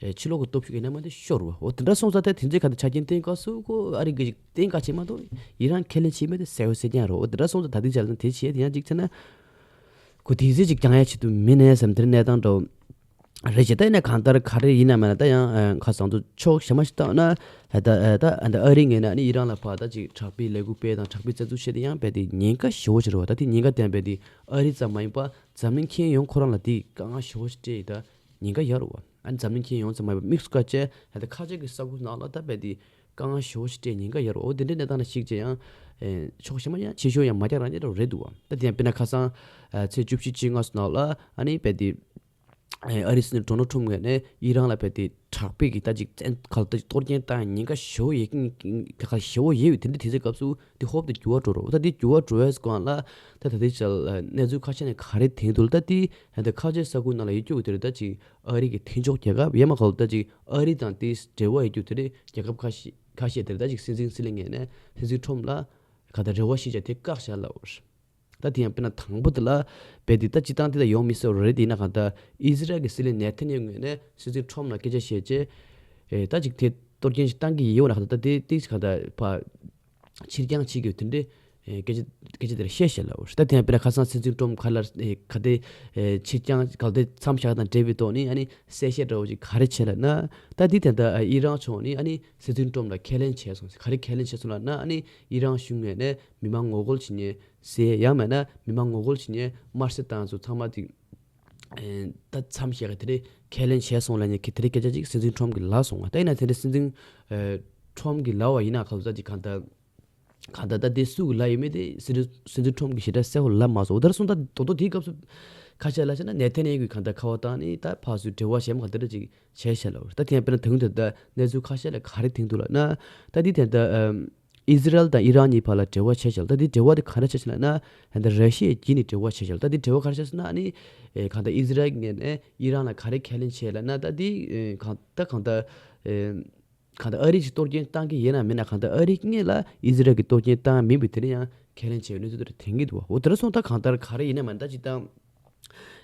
ཨེ་ཕྱི་ལོགས་ཀྱི་སྟོབས་ཤུགས་ཡིན་ན་མ་གཏོགས་ཤོར་བ། འོ་དེ་འདྲ་སོང་ཙང་ད་དེ་ཚོའི་ཁ་ཐུག་ཆ་རྐྱེན་བསྟན་དཀའ་སུ་ཁོ་ཨ་རི་གི་བསྟན་དཀའ་བྱེད་མ་གཏོགས་ཨི་རན་ཁས་ལེན་བྱེད་མེད་དེ་གསལ་པོ་གསལ་རྐྱང་རེད། འོ་དེ་འདྲ་སོང་ཙང་ད་དེ་བྱས་ལ་དེ་བྱས་དེ་ཡང་གཅིག་བྱས་ན་ཁོ་དེ་ཚོས་ཅིག་ཀྱང་ཡ་བྱེད་དུ་མི་ནས་བསམ་དེར་གནས་སྟངས་འདྲ་བོ། རེད་ཅེ་ད་ཡིན་ན་གང་ལྟར་ག་རེ་ཡིན་ན་མེད་ན་ད་ཡང་ཨ་ཁ་སང་དུ་ཕྱོགས་གཞན་མ་ཞིག་བཏང་ན་ད་ད་ཨ་ད་ཨ་ད་ཨ་རི་ངོས་ནས་ཨ་ནི་ཨི་རན་ལ་ཕར་ད་ཅིག་དྲག་པོའི་ལས་འགུལ་སྤེལ་དང་དྲག་པོའི་བཙན་འཛུལ་བྱེད་དེ་ཡང་རྦད་དེ་ཉེན་ཁ་ཞེ་པོ་ཞིག་རེད་བ། ད་དེ་ཉེན་ཁ་ལྡན་རྦད་དེ་ཨ་རི་ཙམ་མ་ཡིན་པ་འཛམ་གླིང་ཁྱོན་ཡོངས་ཁོ་རང་ལ་དེ་དཀའ་ངལ་ཞེ་པོ་ཞིག་སྤྲད་ཡོད། ད་ཉེན་ཁ་ཡོད་རེད་བ། ཨ་ནི་འཛམ་གླིང་ཁྱོན་ཡོངས་ཙམ་མ་ཡིན་པ་དམིགས་སུ་བཀར་བྱས་ད་ད་ཁ་ཆེ་གི་ས་ཁུལ་ནང་ལ་ད་རྦད་དེ་དཀའ་ངལ་ཞེ་པོ་ཞིག་སྤྲད་ཉེན་ཁ་ཡོད་རེད། འོ་དེ་འདྲའི་གནས་སྟངས་ལ་གཞིགས་བྱས་ཡང་ཨེ་ཕྱོགས་གཞན་མ་ཡང་ཆེ་ཤོས་ཡང་མ་རྒྱག་རང་རྒྱག་འདྲ་བོ་རེད་འདུག་བ། ད་དེ་ཡང་དཔེར་ན་ཁ་སང་ཨ་ཚེས་བཅུ་བཞི་བཅོ་ལྔ་ཚོ་ནང་ལ་ཨ་ནི་རྦད་དེ། ཨ་རིའི་སྲིད་འཛིན་ཌོ་ནལ་ཊམ་ངོས་ནས་ཨི་རན་ལ་རྦད་དེ་དྲག་པོའི་གི་ད་ཅིག་བཙན་ག་ལ་ད་ཅིག་གཏོར་སྐྱོན་བཏང་ཉེན་ཁ་ཞེ་པོ་ཡོད་ཀྱི་ག་ཞེ་པོ་ཡོད་ཡོད་དེ་འདྲ་དེ་ཚོའི་སྐབས་སུ་དེ་ཧོབ་ཏེ་འགྱུར་བ་འགྲོ་རོགས། ད་དེ་འགྱུར་བ་འགྲོ་བའི་སྒང་ལ་ད་ད་ལྟའི་ཆར་གནས་ཚུལ་ཁ་ཤས་ནས་ག་རེ་ཐོན་འདུག་ད་དེ་ད་ཁ་ཆེ་ས་ཁུལ་ནང་ལ་ཡོད་རྒྱུ་དེ་རེད། ད་ཅིག་ཨ་རི་གི་མཐུན་ཕྱོགས་རྒྱལ་ཁབ་ཡས་མ་ག་ལ་ད་ཅིག་ཨ་རི་དང་དེ་འབྲེལ་བ་ཡོད་རྒྱུ་དེ་རེད། རྒྱལ་ཁབ་ཁ་ཤས་ཁ་ཤས་དེ་རེད། ད་ཅིག་སྲིད་འཛིན་སྲིད་བློན་ངོས་ནས་སྲིད་འཛིན་ཊམ་ལ་ག་ད་རེ་བ་ཞིག་བྱས་དེ་བཀག་བཞག་ལབ། ད་དེ་ཡང་དཔེར་ན་དང་པོ་དེ་ལ་རྦད་དེ་ད་སྤྱིར་བཏང་དེ་ལ་ཡོང་མི་སྲིད་པ་རེད། དེ་ཡིན་ན་གང་ལྟར་ཨི་ཟི་རལ་གྱི་སྲིད་བློན་ནེ་ཐན་ཡ་ཧུ་ངོས་ནས་སྲིད་འཛིན་ཊམ་ལ་སྐད་ཆ་བཤད་རྗེས་ཨེ་ད་ཅིག་དེ་གཏོར་སྐྱོན་ཞིག་བཏང་གི་ཡོད་ན་གང་ལྟར་ད་དེ་ཏིག་གང་ལྟར་ཕ་ཕྱིར་འགྱངས་བྱེད་དགོས་དེ་འདྲའི་ཨེ་སྐད་ཆ་སྐད་ཆ་དེ་ལ་བཤད་བཤད་ལ། འོ་ད་དེ་ཡང་དཔེར་ན་ཁ་སང་སྲིད་འཛིན་ཊམ་ག་ལ་ཨེ་ག་དེ་ཨེ་ཕྱིར་འགྱངས་ག་དེ་མཚམས་བཞག་དང་འབྲེལ་བའི་ཐོག་ནས་ཨ་ནི་གསལ་བཤད་འདྲ་བོ་ཅིག་ག་རེ་བྱས་ལབ་ན། ད་དེ་དེ་ལྟར་ཨི་རན་ཕྱོགས་ནས་ཨ་ནི་སྲིད་འཛིན་ཊམ་ལ་ཁས་ལེན་བྱས་སོང་། ག་རེ་ཁས་ལེན་བྱས་སོང་ལབ་ན་ཨ་ནི་ཨི་རན་གཞུང་ངོས་ནས་མི་མང་ངོ་རྒོལ་བྱེད་མཁན་ཟེར་ཡང་མིན་ན་མི་མང་ངོ་རྒོལ་བྱེད་མཁན་དམར་གསོད་བཏང་ཚོ་ཚང་མ་དེ་ཨེ་ད་མཚམས་བཞག་གི་དེ་རེད། ཁས་ལེན་བྱས་སོང་ལབ་མཁན་གྱི་དེ་རེད། སྐད་ཆ་ཅིག་སྲིད་འཛིན་ཊམ་གྱིས་ལབ་སོང་བ། ད་ཡིན་ན་དེ་འདྲ་སྲིད་འཛིན་ཨེ་ཊམ་གྱིས་ལབ་པ་ཡིན་ན་ག་ཚོད་ཅིག་གང་ལྟར་གང་ལྟར་ད་དེ་སུ་གིས་ལབ་ཡོད་མེད་དེ་སྲིད་འཛིན་སྲིད་འཛིན་ཊམ་གྱིས་ཞེ་དྲག་གསལ་པོ་ལབ་མ་སོང་། འོ་ད་ར་སོང་ད་དོ་དོ་དེའི་སྐབས་སུ་ཁ་ཤས་ལ་བྱས་ན་ནེ་ཐན་ཡ་ཧུ་གིས་གང་ལྟར་ཁ་པར་བཏང་ནས་ད་ཕར་ཚུར་འབྲེལ་བ་བྱས་མ་གང་ལྟར་ཅིག་བྱས་བྱས་ལབ། ད་དེ་ཡང་དཔེར་ན་དེ་རིང་དེ་ལྟར་གནས་ཚུལ་ཁ་ཤས་ལ་ག་རེ་ཐོན་འདུག་ལབ་ན། ད་འདི་དེ་ལྟར་ཨམ་ཨི་ཟི་རལ་དང་ཨི་རན་གཉིས་བར་ལ་འབྲེལ་བ་བྱས་བྱས་ལ། ད་འདི་འབྲེལ་བ་དེ་ག་འདྲ་བྱས་བྱས་ལབ་ན། ད་ལྟ་ར་ཤི་ཡས་བརྒྱུད་ནས་འབྲེལ་བ་བྱས་བྱས་ལ། ད་འདི་འབྲེལ་བ་ག་རེ་བྱས་སོང་ན་ཨ་ནི་ཨེ་གང་ལྟར་ཨི་ཟི་རལ་ངོས་ནས་ཨི་རན་ལ་ག་རེ་ཁས་ལེན་བྱས་ལབ་ན། ད་འདི་ཨེ་གང་ད་གང་ལྟར་ཨེ་གང་ལྟར་ཨ་རི་གིས་གཏོར་སྐྱོན་བཏང་གི་ཡིན་ན་མིན་ན། གང་ལྟར་ཨ་རི་སྔོན་ལ་ཨི་ཟི་རལ་གྱིས་གཏོར་སྐྱོན་བཏང་མིན་པའི་དེ་ནས་ཡང་ཁས་ལེན་བྱས་པའི་གནས་ཚུལ་དེ་འདྲ་ཐོན་གྱི་འདུག་བ། འོ་དེ་འདྲ་སོང་ད་གང་ལྟར་ག་རེ་ཡིན་ན་མིན་ན་ད་སྤྱིར་བཏང་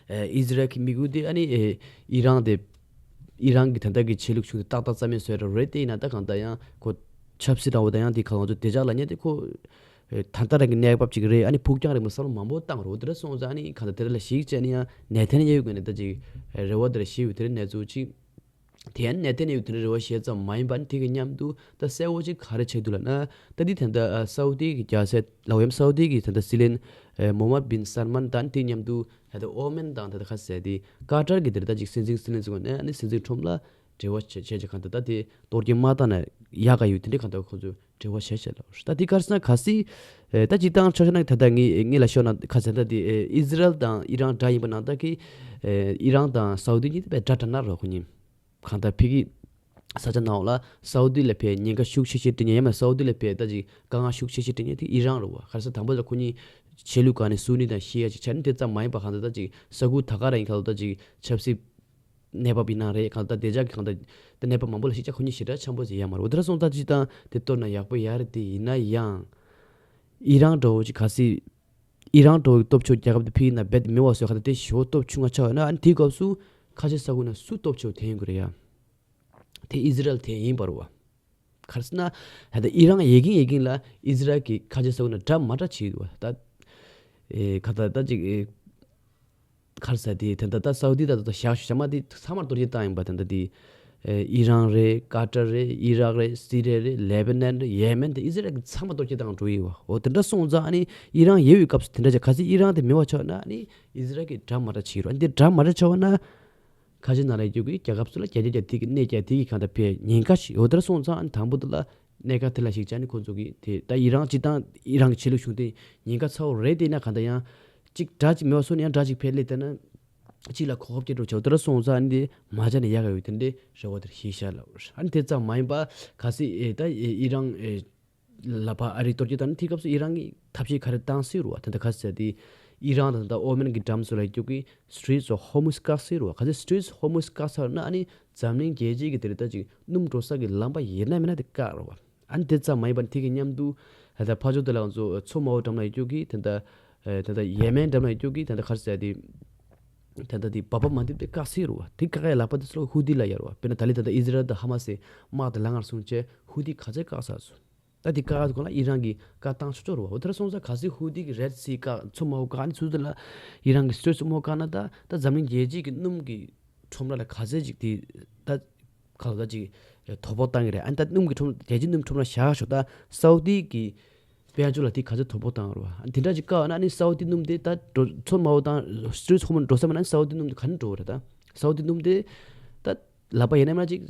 ཨེ་ཨི་ཟི་རལ་གྱི་དམིགས་ཡུལ་དེ་ཨ་ནི་ཨེ་ཨི་རན་དེ་ཨི་རན་གྱི་ད་ལྟ་གི་ཆོས་ལུགས་གཞུང་དེ་ཏག་ཏག་རྩ་མེད་བཟོ་ཡ་རེད། དེ་ཡིན་ན་ད་གང་ལྟར་ཡང་ཁོ་ཆབ་སྲིད་འདྲ་བོ་དང་ཡང་དེ་གང་ལྟར་བདེ་འཇགས་ལབ་མཁན་དེ་ཁོ་ཨེ་ད་ལྟ་རང་གི་གནས་བབ་ཅིག་རེད། ཨ་ནི་ཕུགས་རྒྱང་རིང་པོ་བསམ་བློ་མང་པོ་བཏང་རོགས། དེ་འདྲ་སོང་ཙང་ཨ་ནི་གང་ལྟར་དེ་འདྲ་ལ་གཞིགས་བྱས་ནས་ཡང་ནེ་ཐན་ཡ་ཧུ་ངོས་ནས་ད་ཅིག་ཨེ་རེ་བ་དེ་འདྲ་བཞེས་ཡོད། དེ་འདྲའི་གནས་ཚུལ་ཅིག་དེ་ཡང་ནེ་ཐན་ཡ་ཧུ་དེ་འདྲའི་རེ་བ་བཞེས་ཙམ་མ་ཡིན་པ་ཨ་ནི་དེ་གི་མཉམ་དུ་ད་གསལ་བོ་ཅིག་ག་རེ་ཆགས་འདུག་ལབ་ན། ད་འདི་ད་ལྟ་ཨ་སའུ་དི་གི་རྒྱལ་སྲས་ལའོ་ཡམ་སའུ་དི་གི་ད་ལྟ་སྲིད་བློན་ཨེ་མོ་ཧམ་མད་བིན་སལ་མན་དང་དེ་མཉམ་དུ་ད་ལྟ་ཨོ་མན་དང་ད་ལྟ་ཁ་ཟས་དེ་ཀ་ཏར་གི་དེར་ད་ཅིག་སྲིད་འཛིན་སྲིད་བློན་ཚོ་ནས་ཨ་ནི་སྲིད་འཛིན་ཁྲོམ་ལ་འབྲེལ་བ་བྱས་བྱས་བྱས་གང་ལྟར་ད་དེ་གཏོར་སྐྱོན་མ་བཏང་ན་ཡག་ག་ཡོད། དེ་འདྲའི་གང་ལྟར་ཁོང་ཚོས་འབྲེལ་བ་བྱས་བྱས་ལ། ད་དེ་ག་རེ་ཟེར་ན་གལ་སྲིད་ཨེ་ད་སྤྱིར་བཏང་ཆ་བཞག་ན་ད་ལྟ་ངས་ངས་ལ་ཤོད་ན་ཁ་ཟས་ད་དེ་ཨེ་ཨི་ཟི་རལ་དང་ཨི་རན་འདྲ་ཡིན་པ་ནང་ད་གི་ཨེ་ཨི་རན་དང་སའུ་དི་གཉིས་དེ་དཔེ་འདྲ་འདྲ་ན་རོགས་ཁོ་གཉིས། གང་ལྟར་ཕ་གི་ས་ཆ་ནང་ལ་སའུ་དི་ལ་ཕར་ཉེན་ཁ་ཤུགས་ཆེ་ཤོས་སྤྲད་མཁན་ཡང་མིན་སའུ་དི་ལ་ཕར་ད་ཅིག་དཀའ་ངལ་ཤུགས་ཆེ་ཤོས་སྤྲད་མཁན་དེ་ཨི་རན་རེད་བ། ག་རེ་ཟེར་དང་པོ་ལ་ཁོ་གཉིས་ཆོས་ལུགས་སྒང་ནས་སུ་ནི་དང་ཤི་ཡ་ཅིག་ཆགས་ནས་དེ་ཙམ་མ་ཡིན་པ་གང་ལྟར་ད་ཅིག་ས་ཁུལ་ད་ག་རང་ཡིན་གང་ལྟར་ད་ཅིག་ཆབ་སྲིད་གནས་བབ་ཡིན་ན་རེད། གང་ལྟར་བདེ་འཇགས་ཀྱི་གང་ལྟར་ད་གནས་བབ་མང་པོ་ལ་ཤེས་བྱ་ཁོ་གཉིས་ཞེ་དྲག་འཆམ་པོ་ཞིག་ཡོད་མ་རེད། འོ་དེ་འདྲ་སོང་ཙང་སྤྱིར་བཏང་དེ་གཏོར་ན་ཡག་པོ་ཡོད་རེད། དེ་ཡིན་ན་ཡང་ཨི་རན་འདྲ་བོ་ཅིག་གལ་སྲིད་ཨི་རན་འདྲ་བོའི་སྟོབས་ཆེ་བའི་རྒྱལ་ཁབ་དེ་ཕ་གི་ནང་རྦད་དེ་མེད་པ་བཟོས་ག་ད་དེ་ཞེ་པོ་སྟོབས་ཆུང་ང་ཆགས་ཡོད་ན། ཨ་ནི་དེའི་སྐབས་སུ་ཁ་ཆེ་ས་ཁུལ་ནང་སུ་སྟོབས་ཆེ་བ་ཐོན་ཡོང་གི་རེད་ཡ། དེ་ཨི་ཟི་རལ་དེ་ཡིན་པ་རེད་བ། ག་རེ་ཟེར་ན་ད་ལྟ་ཨི་རན་ཡེ་གིན་ཡེ་གིན་ལ་ཨི་ཟི་རལ་གྱི་ཁ་ཆེ་ས་ཁུལ་ནང་འདྲ་མ་འདྲ་བྱེད་ཡོད་བ། ད་ཨེ་ག་ད་ད་ཅིག་ཨེ་ག་རེ་ཟེར་དེ་ད་ལྟ་ད་སའུ་དི་ད་ད་ད་བཞག་ཞུ་བྱ་མ་དེ་ཚང་མར་གཏོར་སྐྱོན་བཏང་ཡིན་པ། ད་ལྟ་དེ་ཨེ་ཨི་རན་རེད། ཀ་ཏར་རེད། ཨི་རག་རེད། སི་རི་ཡ་རེད། ལེ་བྷ་ནན་རེད། ཡེ་མེན་དེ་ཨི་ཟི་རལ་གྱིས་ཚང་མ་གཏོར་སྐྱོན་བཏང་འགྲོ་ཡི་བ། འོ་དེ་འདྲ་སོང་ཙང་ཨ་ནི་ཨི་རན་ཡོད་པའི་སྐབས་སུ་དེ་འདྲ་བྱས། གལ་སྲིད་ཨི་རན་དེ་མེད་པ་ཆགས་ན་ཨ་ནི་ཨི་ཟི་རལ་གྱིས་འདྲ་མ་འདྲ་བྱེད་ཀྱི་རེད། ཨ་ནི་དེ་འདྲ་མ་འདྲ་ཆགས་པ་ན། ཁ་ཆེ་ནང་ལ་ཡོད་རྒྱུ་གི་རྒྱལ་ཁབ་ཚོ་ལ་རྒྱ་རྒྱ་རྒྱ་དེ་གི་གནས་རྒྱ་དེ་གི་གང་ལྟར་ཕར་ཉེན་ཁ་ཞིག་ཡོད། དེར་སོང་ཙང་ཨ་ནི་དང་པོ་དེ་ལ་གནད་འགག་དེ་ལ་གཞིགས་བྱས་ནས་ཁོང་ཚོ་གི་དེ་ད་ཨི་རན་སྤྱིར་བཏང་ཨི་རན་གྱི་ཆོས་ལུགས་གཞུང་དེ་ཉེན་ཁ་ཚ་བོ་རེད། དེ་ན་གང་ལྟར་ཡང་གཅིག་དགྲ་གཅིག་མེད་པ་བཟོས་ནས་ཡང་དགྲ་གཅིག་ཕར་སླེབས་བསྡད་ན་གཅིག་ལ་གོ་སྐབས་སྐྱེལ་འགྲོ་བྱ། དེར་སོང་ཙང་ཨ་ནི་དེ་མ་བྱས་ན་ཡག་ག་ཡོད། དེ་འདྲའི་རེ་བ་དེར་གཞིགས་བྱས་ལ། ཨ་ནི་དེ་ཙམ་མ་ཡིན་པ་གལ་སྲིད་ཨེ་ད་ཨེ་ཨི་རན་ཨེ་ལ་ཕར་ཨ་རི་གཏོར་སྐྱོན་བཏང་ན་དེའི་སྐབས་སུ་ཨི་རན་གྱིས་ཐབས་ཤེས་ག་རེ་བཏང་སྲིད་རུང་བ། ད་ལྟ་ག་ཟེར་དེ་ ཨི་རན་དང་ད་ཨོ་མན་གྱི་འགྲམ་སུ་ལ་ཡོད་རྒྱུ་གི་Straits of Hormuz བཀག་སྲིད་རེད་བ། ག་ཚོད་Straits of Hormuz བཀག་ཚར་ན་ཨ་ནི་འཛམ་གླིང་རྒྱལ་སྤྱི་གི་དེ་རེད་ད་ཅིག་སྣུམ་འགྲོ་ས་གི་ལམ་པ་ཡིན་ན་མིན་ན་དེ་བཀག་རེད་བ། ཨ་ནི་དེ་ཙམ་མ་ཡིན་པར་དེ་གི་མཉམ་དུ་ད་ལྟ་ཕར་ཕྱོགས་དེ་ལ་ང་ཚོ་མཚོ་དམར་པོ་འགྲམ་ལ་ཡོད་རྒྱུ་གི་ད་ལྟ་ད་ལྟ་ཡེ་མེན་འགྲམ་ལ་ཡོད་རྒྱུ་གི་ད་ལྟ་ག་རེ་ཟེར་དེ། ད་ལྟ་དེ་འབབ་འབབ་མ་འདེབས་དེ་བཀག་སྲིད་རེད་བ། དེ་བཀག་ཡ་ལག་པ་དེ་ཚོ་ཧུ་ཏི་ལ་ཡོད་རེད་བ། དཔེར་ན་ད་ལི་ད་ལྟ་ཨི་ཟི་རལ་དང་ཧ་མ་སི་དམག་དེ་ལངས་སོང་བྱས་ཧུ་ཏི་ག་ཚོད་བཀག་ཚར་སོང་། ད་དེ་བཀག་གོང་ལ་ཨི་རན་གྱིས་བཀག་བཏང་ཆོག་ཆོག་རེད་བ། འོ་དེ་འདྲ་སོང་ཙང་གལ་སྲིད་ཧུ་ཏི་གིས་Red Sea བཀག་མཚོ་དམར་པོ་བཀག་ནས་ཚུར་དེ་ལ་ཨི་རན་གྱིས་Straits of Hormuz བཀག་ན་ད་ད་འཛམ་གླིང་རྒྱལ་སྤྱི་གི་སྣུམ་གྱི་ཁྲོམ་ར་ལ་ག་ཚད་ཅིག་དེ་ད་ག་ལ་ད་ཅིག་དོ་ཕོག་བཏང་གི་རེད། ཨ་ནི་ད་སྣུམ་གྱི་ཁྲོམ་རྒྱལ་སྤྱིའི་སྣུམ་ཁྲོམ་ར་བཞག་ཤོག་ད་སའུ་ཏི་གི་དཔལ་འབྱོར་ལ་དེ་ག་ཚད་དོ་ཕོག་བཏང་རེད་བ། ཨ་ནི་དེ་འདྲ་ཅིག་བཀག་ན་ཨ་ནི་སའུ་ཏི་སྣུམ་དེ་ད་འགྲོ་མཚོ་དམར་པོ་དང་Straits of Hormuz འགྲོ་ས་མ་ན་སའུ་ཏི་སྣུམ་དེ་ག་ནས་འགྲོ་བ་རེད། ད་སའུ་ཏི་སྣུམ་དེ་ད་ལག་པ་ཡིན་ན་མ་ཅིག་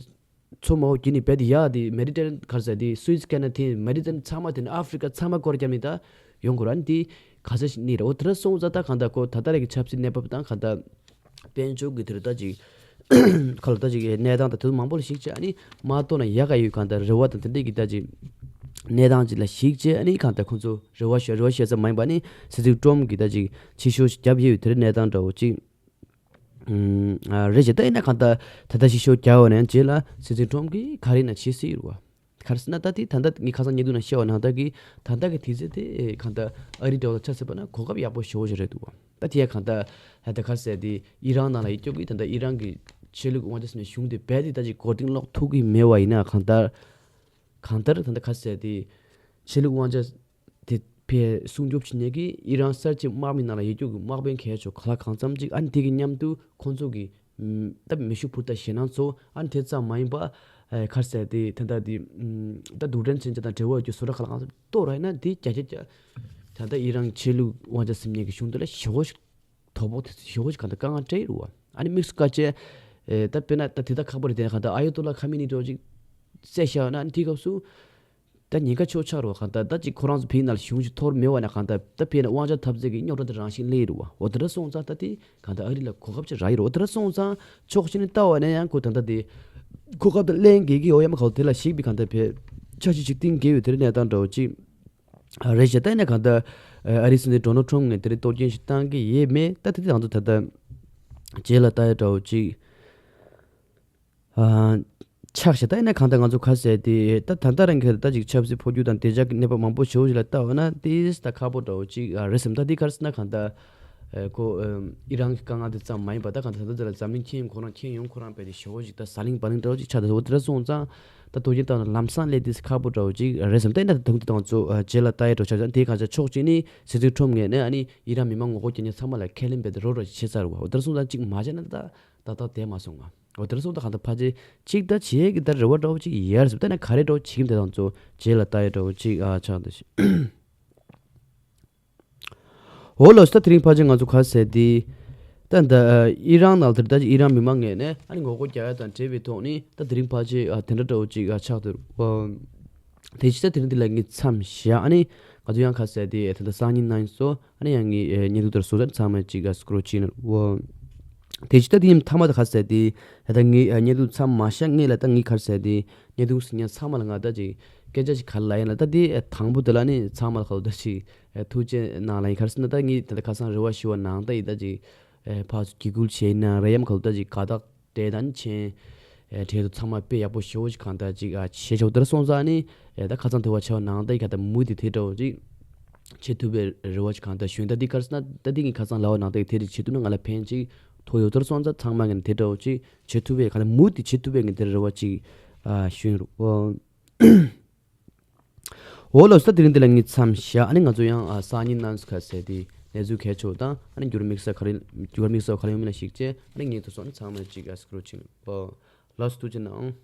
མཚོ་དམར་པོ་བརྒྱུད་ནས་རྦད་དེ་ཡར་དེ་Mediterranean ག་རེ་ཟེར་དེ་Suez Canal དེ་Mediterranean ཚང་མ་དེ་ནས་ཨ་ཧྥི་རི་ཀ་ཚང་མ་སྐོར་བརྒྱབ་ནས་ད་ཡོང་དགོས་རེད། ཨ་ནི་དེ་ག་ཚད་ཞིག་གནས་རེད། འོ་དེ་འདྲ་སོང་ཙང་ད་གང་ལྟར་ཁོ་ད་ལྟ་རེ་གི་ཆབ་སྲིད་གནས་བབ་དང་གང་ལྟར་དཔལ་འབྱོར་གྱི་དེ་རེད་ད་ཅིག་ཁ་ལོ་ད་ཅིག་གནས་སྟངས་དང་དེ་ཚོ་མང་པོ་ལ་གཞིགས་བྱས་ཨ་ནི་མ་གཏོགས་ན་ཡག་ག་ཡོད་གང་ལྟར་རེ་བ་དང་དེ་འདྲས་ཀྱི་ད་ཅིག་གནས་སྟངས་ཅིག་ལ་གཞིགས་བྱས་ཨ་ནི་གང་ལྟར་ཁོང་ཚོ་རེ་བ་ཞུ་རེ་བ་ཞུ་ས་མ་ཡིན་པ་ཨ་ནི་སྲིད་འཛིན་ཀྲོམ་གྱིས་ད་ཅིག་ཕྱི་བཤོལ་ཞིག་བརྒྱབ་ཡོད་དེ་རེད། གནས་སྟངས་འདྲ་བོ་ཅིག་ཨུམ། ཨ། རེད་ཅེ་ད་ཡིན་ན་གང་ལྟར་ད་ལྟ་ཕྱི་བཤོལ་རྒྱག་པ་ནས་རྗེས་ལ་སྲིད་འཛིན་ཀྲོམ་གྱིས་ག་རེ་ཡིན་ན་བྱེད་སྲིད་རེད་བ། ག་རེ་ཟེར་ན་ད་དེ་ད་ལྟ་ངས་ཁ་སང་བརྙན་ཐུང་ནང་བཤད་པ་ནང་ལྟར་གྱི་ད་ལྟ་གི་དུས་ཚོད་དེ་གང་ལྟར་ཨ་རི་འདྲ་བོ་ལ་ཆ་བཞག་པ་ན་གོ་སྐབས་ཡག་པོ་ཞེ་པོ་ཞིག་རེད་འདུག་བ། ད་དེ་ཡང་གང་ལྟར་ད་ལྟ་ག་རེ་ཟེར་དེ་ཨི་རན་ནང་ལ་ཡོད་རྒྱུ་གི་ད་ལྟ་ཨི་རན་གྱི་ཆོས་ལུགས་དབང་ཆ་ཟེར་ནས་གཞུང་དེ་རྦད་དེ་ད་ཅིག་མགོ་རྟིང་སློག་ཐུབ་ཀྱི་མེད་པ་ཡིན་ན་གང་ལྟར་གང་ལྟར་ད་ལྟ་ག་རེ་ཟེར་དེ་ཆོས་ལུགས་དབང་ཆ་དེ་ཕར་སྲུང་སྐྱོབ་བྱེད་མཁན་གྱི་ཨི་རན་གསར་བརྗེ་དམག་མི་ནང་ལ་ཡོད་རྒྱུ་གི་དམག་དཔོན་གལ་ཆེ་ག་ལ་གང་འཚམ་ཅིག་ཨ་ནི་དེ་གི་མཉམ་དུ་ཁོང་ཚོ་གི་ད་མེ་ཤུགས་འཕུར་མདའ་ཞེད་སྣང་ཚོ་ཨ་ནི་དེ་ཙམ་མ་ཡིན་པ་ག་རེ་ཟེར་དེ་ད་ལྟ་དེ་ད་རྡུལ་ཕྲན་མཚོན་ཆ་དང་འབྲེལ་བ་ཡོད་རྒྱུ་བཟོ་གྲྭ་ག་ལ་གང་འཚམ་གཏོར་ར་ཡིན་ན་དེ་བརྒྱ་ཆ་བརྒྱ་ད་ལྟ་ཨི་རན་ཆོས་ལུགས་དབང་ཆ་ཟིན་མཁན་གྱི་གཞུང་དེ་ལ་ཞེ་པོ་ཞིག་དོ་ཕོག་དེ་ཞེ་པོ་ཞིག་གང་ལྟར་དཀའ་ངལ་འཕྲད་ཡོད་རེད་བ། ཨ་ནི་དམིགས་སུ་བཀར་བྱས་ད་དཔེར་ན་ད་དེ་ད་ཁག་པོ་རེད་དེ་གང་ལྟར་ཨ་ཡོ་ཏོ་ལ་ཁ་མི་ནི་འདྲ་བོ་ཅིག་བསད་བཞག་ན་ཨ་ནི་དེའི་སྐབས་སུ། ད་ཉེན་ཁ་ཆེ་ཆགས་རེད་བ། གང་ལྟར་ད་ཅིག་ཁོ་རང་ཚོ་བོད་ནང་ལ་གཞུང་ཞིག་འཐོར་མེད་པ་ན་གང་ལྟར་ད་བོད་ནང་དབང་ཆ་འཐབ་རྩོད་ཀྱི་རྙོག་དྲ་དེ་རང་བཞིན་སླེབས་རེད་བ། འོ་དེ་འདྲ་སོང་ཙང་ད་དེ་གང་ལྟར་ཨ་རི་ལ་གོ་སྐབས་ཅིག་རག་ཡོད་རེད། འོ་དེ་འདྲ་སོང་ཙང་ཕྱོགས་གཅིག་ནས་ལྟ་བ་ན་ཡང་ཁོ་ད་ལྟ་དེ་གོ་སྐབས་དེ་ལེན་དགོས་ཀྱི་ཡོད་ཡ་མ་གོ་དེ་ལ་གཞིགས་པའི་གང་ལྟར་བོད་འཆར་གཞི་ཅིག་བཏིང་དགོས་ཡོད་དེ་རེད། གནས་སྟངས་འདྲ་བོ་ཅིག་རེད་ཤག་ད་ཡིན་ན་གང་ལྟར་ཨ་རིའི་སྲིད་འཛིན་ཌོ་ནལ་ཊམ་ངས་དེ་རིང་གཏོར་སྐྱོན་ཞིག་བཏང་གི་ཡོད་མེད་ད་དེ་དེ་ང་ཚོ་ད་ལྟ་རྗེས་ལ་ལྟ་ཡ་འདྲ་བོ་ཅིག་ཨ། ཆགས་ཤག་ད་ཡིན་ན་གང་ལྟར་ང་ཚོ་ག་རེ་ཟེར་དེ་ད་ད་ལྟ་རང་གི་ད་ཅིག་ཆབ་སྲིད་འཕོ་འགྱུར་དང་བདེ་འཇགས་ཀྱི་གནས་བབ་མང་པོ་ཞེ་པོ་ཞིག་ལ་ལྟ་བ་ན་དེ་ད་ཁག་པོ་འདྲ་བོ་ཅིག་རེད་བསམ། ད་དེ་ག་རེ་ཟེར་ན་གང་ལྟར་ཁོ་ཨི་རན་གྱི་དཀའ་ངལ་དེ་ཙམ་མ་ཡིན་པ་ད་གང་ལྟར་ད་ལྟ་དེ་ལ་འཛམ་གླིང་ཁྱོན་ཡོངས་ཁོ་རང་ཁྱོན་ཡོངས་ཁོ་རང་རྦད་དེ་ཞེ་པོ་ཞིག་ད་ཟ་ལིང་བ་ལིང་འདྲ་བོ་ཅིག་ཆགས་ད་འོ་དེ་འདྲ་སོང་ཙང་ད་དོ་རྒྱུན་བཏང་ན་ལམ་སང་སླེབས་དེ་ཁག་པོ་འདྲ་བོ་ཅིག་རེད་བསམ། ད་ཡིན་ན་ད་དུང་དེ་དང་ཚོ་རྗེས་ལ་ལྟ་ཡ་འགྲོ་ཆགས་ཙང་དེ་གང་ལྟར་ཕྱོགས་གཅིག་ནས་སྲིད་འཛིན་ཊམ་ངོས་ནས་ཨ་ནི་ཨི་རན་མི་མང་ངོ་རྒོལ་རྒྱག་མཁན་ཚང་མ་ལ་ཁས་ལེན་རྦད་དེ་རོགས་རོགས་བྱེད་ཚར་བ། འོ་དེ་འདྲ་སོང་ཙང་ཅིག་མ་བྱས་ན་ད། ཏག་ཏག་བསྡད་མ་སོང་ང་། འོ་དེ་འདྲ་སོང་ཙང་གང་ལྟར་ཕལ་ཆེར་གཅིག་ད་བྱེད་ཀྱི་ད་རེ་བ་འདྲ་བོ་གཅིག་ཡོད་རེད་ཟེར། ད་ནི་ག་རེ་འདྲ་བོ་བྱེད་ཀྱི་འདུག་དང་ཚོ་རྗེས་ལ་ལྟ་ཡ་འདྲ་བོ་གཅིག་ཨ་ཆགས་འདུག་ཤག་འོ་ལགས་སོ། ད་དེ་རིང་ཕལ་ཆེར་ང་ཚོ་ག་རེ་ཟེར་དེ། ད་ད་ཨི་རན་ནང་དེར་ད་ཨི་རན་མི་མང་ངོས་ནས་ཨ་ནི་ངོ་རྒོལ་རྒྱག་ཡ་དང་འབྲེལ་བའི་ཐོག་ནས་ད་དེ་རིང་ཕལ་ཆེར་ཨ་དེ་འདྲ་འདྲ་བོ་གཅིག་ཨ་ཆགས་འདུག་དེ་ཕྱི་ད་དེ་རིང་འདི་ལ་ངས་མཚམས་བཞག་ཨ་ནི་ང་ཚོ་ཡང་ག་རེ་ཟེར་དེ་ད་ད་སང་ཉིན་གནངས་ཉིན་སོ། ཨ་ནི་ཡང་ངས་ཨེ་བརྙན་ཐུང་དེར་བཟོ་ཚར། ཚང་མས་ཅིག་ཨ་སི་ཀོ་རོལ་བྱས་ནས་འོ། དེ་ཕྱི་ད་དེ་ཡིན་མཐའ་མ་ད་ག་རེ་ཟེར་དེ་ད་ད་ངས་ཨ་བརྙན་ཐུང་མཚམས་མ་བཞག་སྔོན་ལ་ད་ངས་ག་རེ་ཟེར་དེ་བརྙན་ཐུང་གཟིགས་མཁན་ཚང་མ་ལ་ང་ད་ཅིག་སྐད་ཆ་ཅིག་ག་རེ་ལབ་ཡིན་ལ་ད་དེ་ཨ་དང་པོ་དེ་ལ་ནི་ཚང་མ་ལ་ག་ལ་ད་ཅིག་ཨ་ཐུགས་རྗེ་གནང་ལབ་ཡིན། ག་རེ་ཟེར་ན་ད་ངས་ད་ད་ཁ་སང་རེ་བ་ཞུ་བ་ནང་ད་ཡིན་ད་ཅིག་ཨ་ཕར་ཚུར་གུས་བཀུར་བྱས་ཡིན་ན་རེད་ཡ་མ་ག་ལ་ད་ཅིག་དགའ་རྟགས་སྤྲད་ད་ནི་ཆེན། ཨེ་གྲས་དུ་ཚང་མ་དཔེ་ཡག་པོ་ཞེ་པོ་ཅིག་གང་ལྟར་ཅིག་ཨ་བྱེད་ཆོག་དེར་སོང་ཙང་ནི་ཨེ་ད་ཁ་སང་དེ་བ་ཆེ་བ་ནང་ད་ཡི་ག་ད་མུ་དེ་དེ་འདྲ་བོ་ཅིག་བྱེད་ཐུབ་པའི་རེ་བ་ཅིག་གང་ལྟར་ཞུ་ཡིན། ད་འདི་ག་རེ་ཟེར་ན་ད་འདི་ངས་ཁ་སང་ལབ་པ་ནང་ད་ཡི་དེ་རེ་བྱེད་ཐུབ་ན་ང་ལ་ཕན་ཅིག་ཐོགས་ཡོད། དེར་སོང་ཙང་ཚང་མ་ངས་དེ་འདྲ་བོ་ཅིག་བྱེད་ཐུབ་པའི་གང་ལྟར་མུ་དེ་བྱེད་ཐུབ་པའི་ངས་དེ་རེ་བ་ཅིག་ཨ་ཞུ་ཡིན་རུ། འོ་ལགས་སོ། ད་དེ་རིང་འདི་ལ་ངས་མཚམས་བཞག་ཨ་ནི་ང་ཚོ་ཡང་ཨ་སང་ཉིན་གནངས་ཉིན་ག་རེ་ཟེར་དེ་གནས་ཚུལ་གལ་ཆེ་བ་དང་ཨ་ནི་འགྱུར་བ་དམིགས་བསལ་ག་རེ་འགྱུར་བ་དམིགས་བསལ་ག་རེ་ཡོང་མིན་ལ་གཞིགས་བྱས་ཨ་ནི་ངས་དེ་སོང་ཨ་ནི་ཚང་མ་ཅིག་ཨ་སི་ཀོ་རོལ་བྱས་ནས་པ། ལགས་སོ་ཐུགས་རྗེ་གནང་།